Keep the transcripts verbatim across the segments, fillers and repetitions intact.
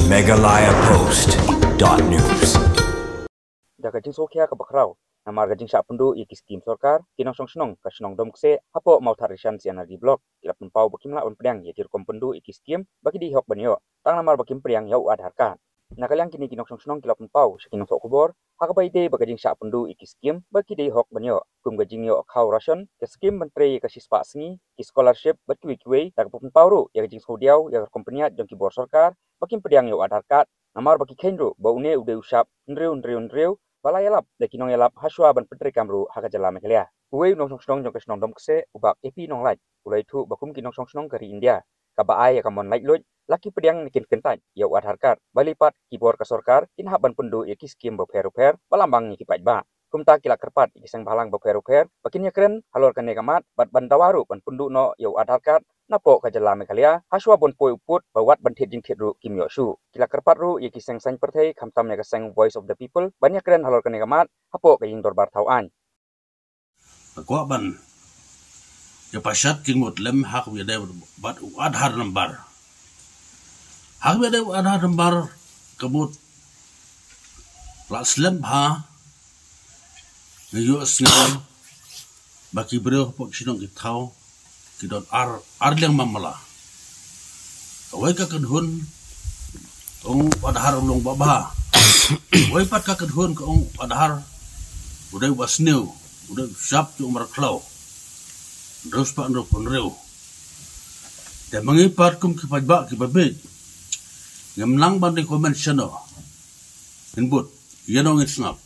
Meghalaya Post dot news. Da ka jingsngewkhia kaba khraw namar ka jingshah pynduh ïa ki skim sorkar, ki nongshong shnong ka shnong Domkse hapoh Mawthadraishan C&RD Block ki la pynpaw ba kim lah ban pdiang ïa ki rukom pynduh ïa ki skim ba ki dei hok ban ïoh tang namar ba kim pdiang ïa u Aadhaar card. Na ka liang kine ki nongshong shnong ki la pynpaw sha ki nongthoh khubor ha kaba ïadei bad ka jingshah pynduh ïa ki skim ba ki dei hok ban ïoh, kum ka jingïoh khaw ration, ka skim ban trei ïa ka shispah sngi, ki scholarship bad kiwei kiwei. Da kaba pynpaw ruh ïa ka jingsngewdiaw ïa ka rukom pynïaid jong ki bor sorkar ba kim pdiang ïa u Aadhaar card namar ba ki kheiñ ruh ba une u dei u shap hynriew hynriew hynriew ba la ïalap da ki nongïalap hashwa ban pyntreikam ruh ha ka jylla Meghalaya. Uwei u nongshong shnong jong ka shnong Domkse, u Bah A P Nonglait, u la ïathuh ba kum ki nongshong shnong ka ri India kaba ai ïa ka mon laitluid, la ki pdiang ne kin kyntait ïa u Aadhaar card, balei pat ki bor ka sorkar kin hap ban pynduh ïa ki skim bapher bapher ba la mang ïa ki paidbah. Kumta ki la kyrpad ïa ki seng bhalang bapher bapher ba kin ïakren halor kane ka mat bad ban dawa ruh ban pynduh noh ïa u Aadhaar card napoh ka jylla Meghalaya hashwa ban poi u pud ba wat ban thied jingthied ruh kim ïoh shuh. Ki la kyrpad ruh ïa ki seng saiñ pyrthei khamtam ïa ka seng Voice of the People ban ïakren halor kane ka mat hapoh ka ïing dorbar thaw aiñ. Nga kwah ban ïa pashat jingmut lem ha kaba ïadei bad u Aadhaar number. Ha kaba ïadei u Aadhaar number, ka mut la slem bha nga ïohsngew ba ki briew hapoh ki shnong ki thaw ki don ar, ar liang mamla. Kawei ka kynhun ka ong u Aadhaar u long ba bha. Kawei pat ka kynhun ka ong u Aadhaar u dei uba sniew, u dei u shap jong u mrad khlaw. Hynriew spah hynriew phew hynriew. Te ma ngi pat kum ki paidbah kiba bieit, ngim nang ban recommend shano. Ngin bud, ïano ngin sngap.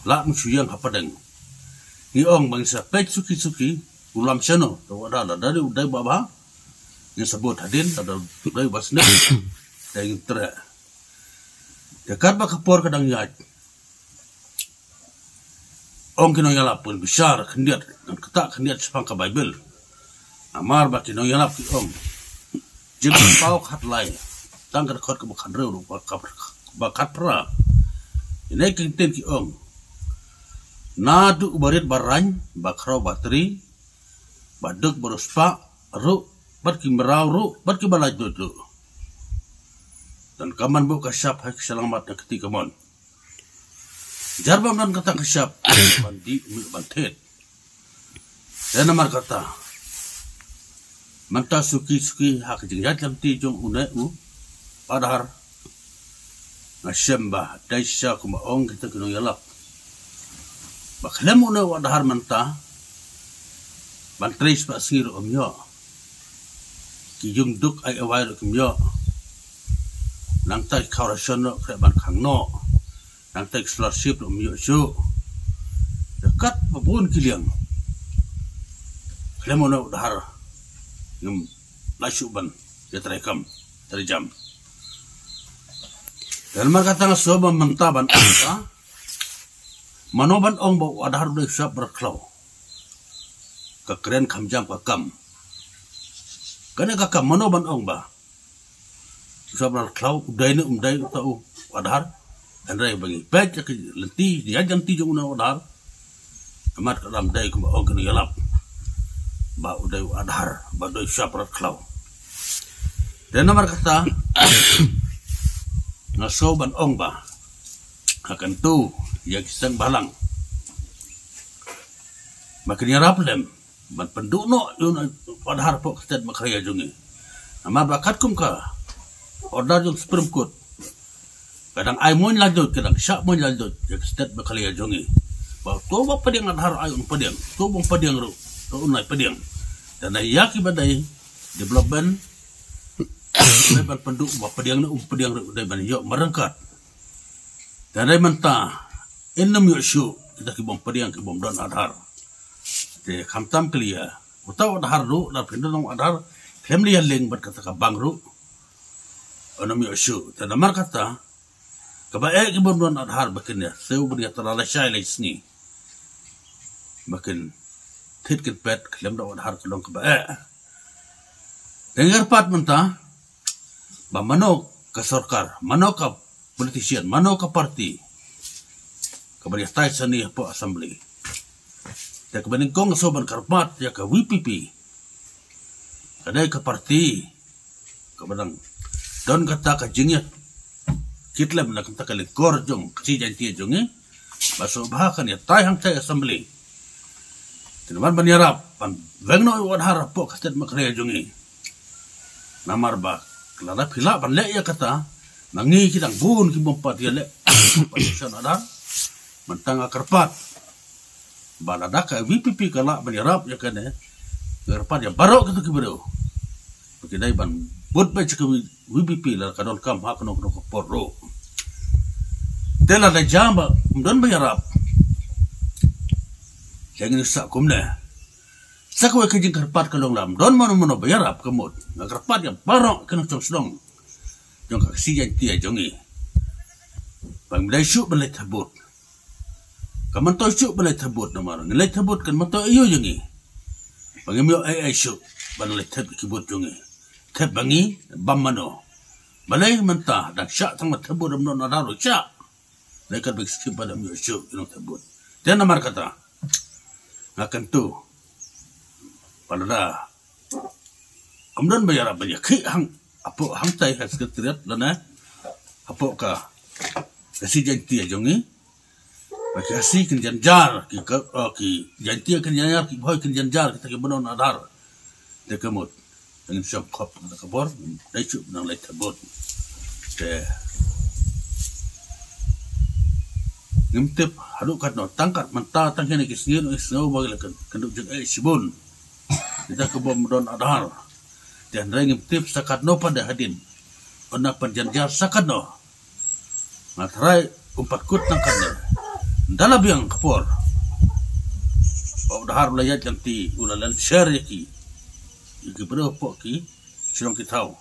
Lah ngin shu ïeng hapdeng. Ngi ong ba ngin sa peit suki suki, u lam shano, te u Aadhaar lada u dei uba bha, ngin sa bud hadien, lada u dei uba sniew, te ngin treh. Te katba ka por ka dang ïaid, ong ki nongïalap, pynbishar khyndiat, ngan ktah khyndiat shaphang ka Baibl. Namar ba ki nongïalap ki ong, Jingpynpaw khatlai, tang ka dkhot kaba khathynriew ruh, ba khat, ba khatphra. Ïa kine ki ktien ki ong, naduh u barit baraiñ, bakhraw batri, baduk bariewspah ruh, bad ki mraw ruh, bad kiba laitluid ruh. Donkam ban buh ka shap ha ka shyllangmat na ka kti kamon. Jar bym don kata ka shap ban dih, mih ban thied. Te namar kata, mynta suki suki ha ka jingïaid lynti jong une u Aadhaar, nga shem ba dei shisha kumba ong kita ki nongïalap, ba khlem une u Aadhaar mynta, ban trei spah sngi ruh ym ïoh. Ki jingduk ai awai ruh kim ïoh. Nangta ki khaw ration ruh khreh ban khang noh. Nangta ki scholarship ruh ym ïoh shuh. Da katba bun ki liang, khlem une u Aadhaar ngim lah shuh ban ïatrei kam, trei jam. Te namar kata nga sngew ba mynta ban ong ba, mano ban ong ba u Aadhaar u dei u shap mrad khlaw. Ka kren kham jam ka kam. Kane ka kam mano ban ong ba u shap mrad khlaw u dei ne um dei uta u Aadhaar. Hynrei ba ngi peit ïa ki lynti, ïa ki lynti jong une u Aadhaar, ka mat ka dang dei kumba ong ki nongïalap ba u dei u Aadhaar, ba u dei u shap mrad khlaw. Te namar kata, nga sngew ban ong ba ha kyntu ïa ki seng bhalang ba kin ïarap lem ban pynduh noh ïa u Aadhaar hapoh ka state Meghalaya jong ngi. Namar ba katkum ka order jong Supreme Court, ka dang ai mon laitluid, ka dang shah mon laitluid ïa ka state Meghalaya jong ngi. Ba uto uba pdiang Aadhaar ai un pdiang, uto uba ym pdiang ruh to un ym pdiang. Te na ïa kiba dei development, dei ban pynduh, uba pdiang ne um pdiang ruh dei ban ïoh marryngkat. Te hynrei mynta, ym ïoh shuh kita ki bym pdiang, ki bym don Aadhaar. Te khamtam kali ïa uta u Aadhaar ruh, lada phin don u Aadhaar, khlem leit ïalink bad kata ka bank ruh, ym ïoh shuh. Te namar kata, kaba eh ki bym don Aadhaar ba kin ïa siew ban ïa trai lashai lai sngi ba kin thied kin peit khlem da u Aadhaar, ka long kaba eh. Te nga kyrpad mynta ba mano ka sorkar, mano ka politician, mano ka party kaba ïatai shane hapoh Assembly. Te kaba nyngkong nga sngew ban kyrpad ïa ka V P P. Ka dei ka party kaba dang don kata ka jingïa ki khlem na ka bynta ka lyngkor jong ka Khasi Jaiñtia jong ngi, ba sngewbha kan ïatai hangtai assembly. Te namar ban ïarap ban weng noh ïa u Aadhaar hapoh ka state Meghalaya jong ngi. Namar ba lada phi lah ban leh ïa kata, ma ngi ki dang bun ki bym pat ïaleh ban ïa shon Aadhaar. Mynta nga kyrpad ba lada ka VPP ka lah ban ïarap ïa kane, nga kyrpad ïa baroh kito ki briew ba ki dei ban bud beit sha ka VPP lada ka donkam ha kano kano ka por ruh. Te lada jam ba ym don ba ïarap, te ngin sa kumne. Sa kawei ka jingkyrpad ka long, lada ym don mano mano ba ïarap, ka mut nga kyrpad ïa baroh ki nongshong shnong jong ka Khasi Jaiñtia jong ngi ba ngim dei shuh ban leit thep vote. Kam myntoi shuh ban leit thep vote, namar ngi leit thep vote kan myntoi aïu ïa ngi? Ba ngim ïoh ei ei shuh ban leit thep ki vote jong ngi. Thep ba ngi bam mano? Balei mynta dang shah tang ban thep vote, ym don Aadhaar ruh shah. Dei kat ba ki skim ba ym ïoh shuh ki nongthep vote. Te namar kata nga kyntu ba lada ym don ba ïarap ban ïakhih hang, hapoh hangtai ha Secretariat lane hapoh ka Khasi Jaiñtia jong ngi, ba ki Khasi kin jynjar, ki ka, oh, ki Jaiñtia kin jynjar, ki Bhoi kin jynjar, kita ki bym don Aadhaar. Te ka mut ngin shong khop na ka bor, ngim dei shuh ban leit thep vote. Te ngim tip haduh katno, tang kat mynta tang kine ki sngi ruh ngi sngew ba ki la kyn-, kynduh jingeh shibun. Kita ki bym don Aadhaar. Te hynrei ngim tip sa katno pat hadien, ynda pynjynjar sa katno. Nga tharai um pat kut tang katne. Ynda la biang ka por, ba u Aadhaar u la ïaid lynti, u la lynshar ïa ki, ïa ki briew hapoh ki shnong ki thaw.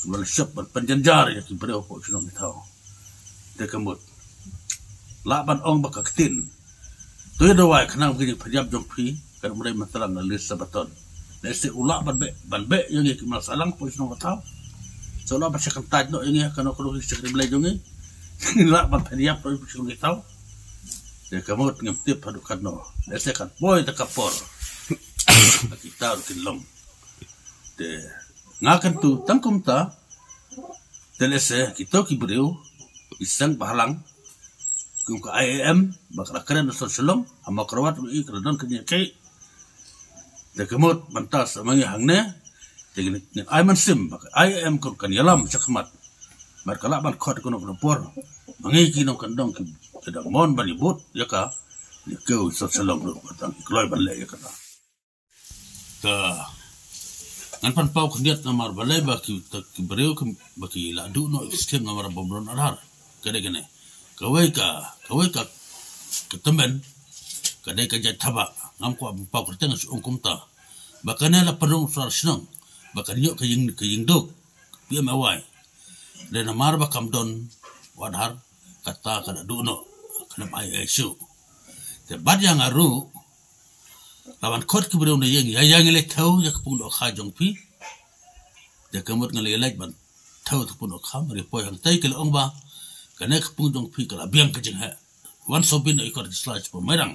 U la shop ban pynjynjar ïa ki briew hapoh shnong ki thaw. Te ka mut lah ban ong ba ka ktien, to ïa duwai khnang ba ka jingpynïap jong phi kan ym dei mynta lang na List Sabaton. Lehse u lah ban beh, ban beh ïa ngi ki mar sahlang hapoh shnong ka thaw. Sa u lah ban shah kyntait noh ïa ngi ha kano kano ki shakri Blei jong ngi. Ngi lah ban pynïap noh ïa ki shnong ki thaw. Te ka mut ngim tip haduh katno. Lehse kan poi da ka por ba kita ruh kin long. Te nga kyntu tang kumta. Te lehse kito ki briew ki seng bhalang kum ka IAM ba ka la kren ha sor Shillong, ha Mawkyrwat ruh ka la don ka jingïakhih. Te ka mut mynta sa ma ngi hangne, te ngin, ngin ai mynsiem ba ka IAM ka ruh kan ïalam shakhmat bad ka lah ban khot kano kano por. Ma ngi ki nongkyndong ki, ki dang mon ban ïabud ïa ka, ïa ka sor Shillong ruh, ba tang ki kloi ban leh ïa kata. Ka ngan pynpaw khyndiat namar balei ba ki, ta ki briew ki, ba ki la duh noh ïa ki skim namar ba ym don Aadhaar. Ka dei kane. Kawei ka, kawei ka, ka tymmen ka dei ka jait Thabah. Ngam kwah pynpaw kyrteng, shu ong kumta ba kane la pynrung u Sordar Shnong ba kan ïoh ka ïing, ka ïing duk PMAY. Dei namar ba kam don u Aadhaar, kata ka la duh noh, ka la ai ei shuh. Te bad ïa nga ruh, la wan khot ki briew na ïing, ïa, ïa ngi leit thew ïa ka pung dohkha jong phi. Te ka mut nga leit, leit ban thew ïa ka pung dohkha, mar ïa poi hangtai ki la ong ba kane ka pung jong phi ka la biang ka jingheh. Wan submit noh ïa kot ki sla shapoh Mairang.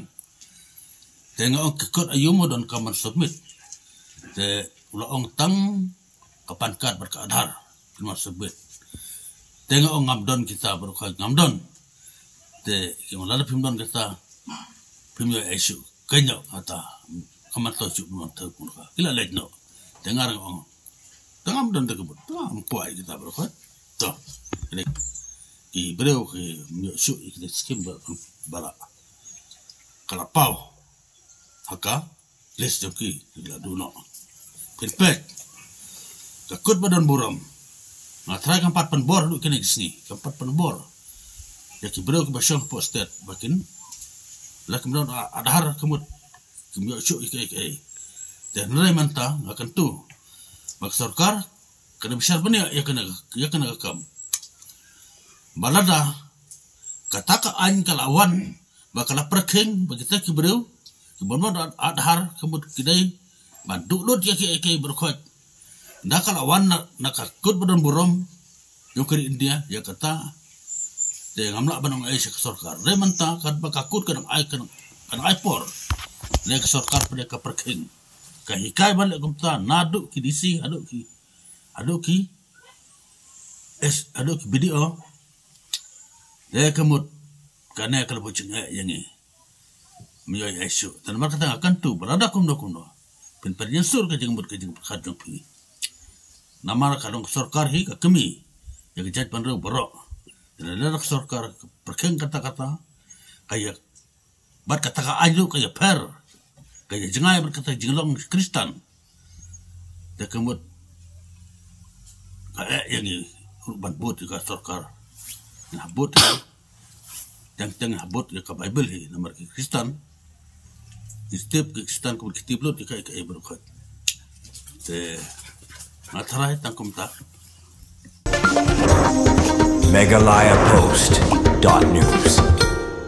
Te nga ong ki kot aïu mo donkam ban submit? Te u la ong tang ka PAN card bad ka Aadhaar, phin wan submit. Te nga ong ngam don kita baroh khoit, ngam don. Te ki ong lada phim don kita, phim ïoh ei shuh. Kynnoh kata, kam myntoi shuh ban wan thew pung dohkha. Ki la leit noh. Te nga ruh nga ong, te ngam don, te ka mut, te ngam kwah ïa kita baroh khoit. To, ki briew kim ïoh shuh ïa kita ki skim ba, ba la, ka la paw ha ka list jong ki, ki la duh noh. Phin peit, ka kut ba don burom, nga tharai kam pat pynbor haduh kine ki sngi, kam pat pynbor ïa ki briew kiba shong hapoh state ba kin, la kim don A-, Aadhaar, ka mut kim ïoh shuh ïa kiei kiei. Te hynrei mynta nga kyntu ba ka sorkar ka dei bishar bniah ïa kane, ïa kane ka kam. Ba lada kata ka aiñ ka la wan ba ka la pyrkhing ba kita ki briew ki bym don Aadhaar, ka mut ki dei ban duh lut ïa kiei kiei baroh khoit. Ynda ka la wan na, na ka kut ba don burom jong ka ri India ïa kata, te ngam lah ban ong ei sha ka sorkar. Hynrei mynta katba ka kut ka dang ai, ka dang, ka dang ai por, hynrei ka sorkar pat ka pyrkhing. Ka hikai ban leh kumta naduh ki DC haduh ki, haduh ki, eh, haduh ki BDO, Te ka mut kane ka la buh jingeh ïa ngi. Mynta ïa shu. Te namar kata nga kyntu ba lada kumno kumno, phin pynïasur ka jingmut ka jingpyrkhat jong phi. Namar ka long ka sorkar hi ka kmie ïa ka jaitbynriew baroh. Te lada ka sorkar ka pyrkhing kata kata, ka ïa, bad kata ka aiñ ruh ka ïa pher, ka ïa jngai bad kata ka jinglong Khristan. Te ka mut ka eh ïa ngi ruh ban bud ïa ka sorkar. Nga bud ïa, teng teng nga bud ïa ka Baibl hi, namar ki Khristan, ki step ki Khristan ka mut ki tip lut ïa ka, ïa ka, ïa ka baroh khoit. Te nga tharai tang kumta. Meghalaya Post dot news.